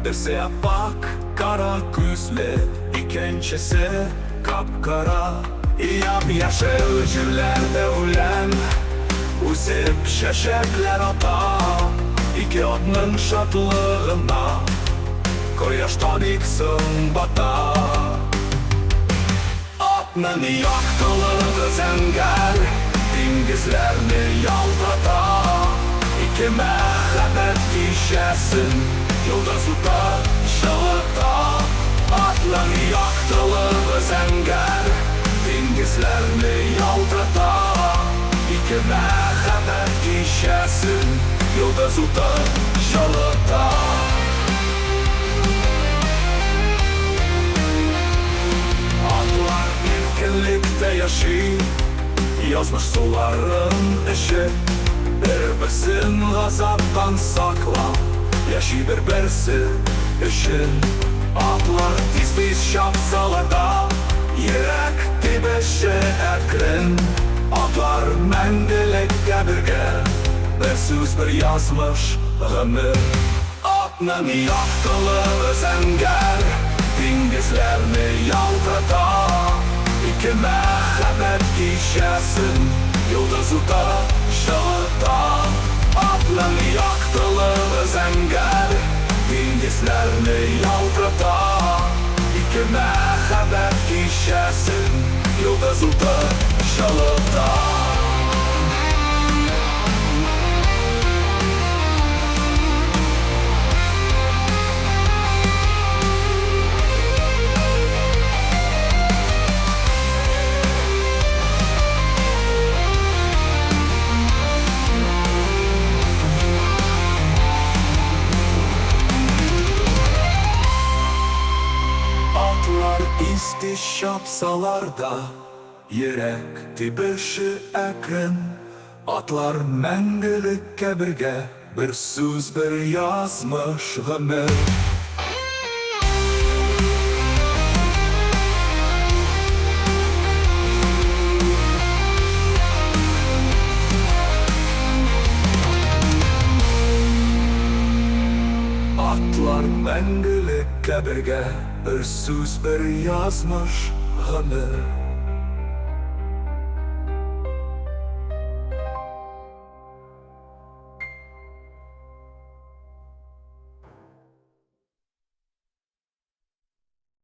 Берсе аппак кара күзле, икенчесе кап-кара. Ямь-яшел җирләрдә үлән үсеп, чәчәкләр ата. Ике атның шатлыгына кояш та бик соң бата. Атның яктылыгы зәңгәр, диңгезләрне ялтырата. Ике мәхәббәт кичәсен йолдыз уты җылыта. Атның яктылыгы зәңгәр, диңгезләрне ялтырата. Ике мәхәббәт кичәсен йолдыз уты җылыта. Атлар иркенлектә яши, язмыш суларын эчеп, бер-берсен газаптан саклап, яши бер-берсе өчен. Атлар тиз-тиз чапсалар да, йөрәк тибеше әкрен. Атлар мәңгелеккә бергә, бер сүз, бер язмыш, гомер. Атның яктылыгы зәңгәр, диңгезләрне ялтырата. Ике мәхәббәт кичәсен йолдыз уты җылыта. Атның яктылыгы зәңгәр, диңгезләрне ялтырата. Ике мәхәббәт кичәсен йолдыз уты җылыта. Атлар тиз-тиз чапсалар да, йөрәк тибеше әкрен. Атлар мәңгелеккә бергә, бер сүз, бер язмыш, гомер. Атлар мәңгелеккә бергә, бер сүз, бер язмыш, гомер.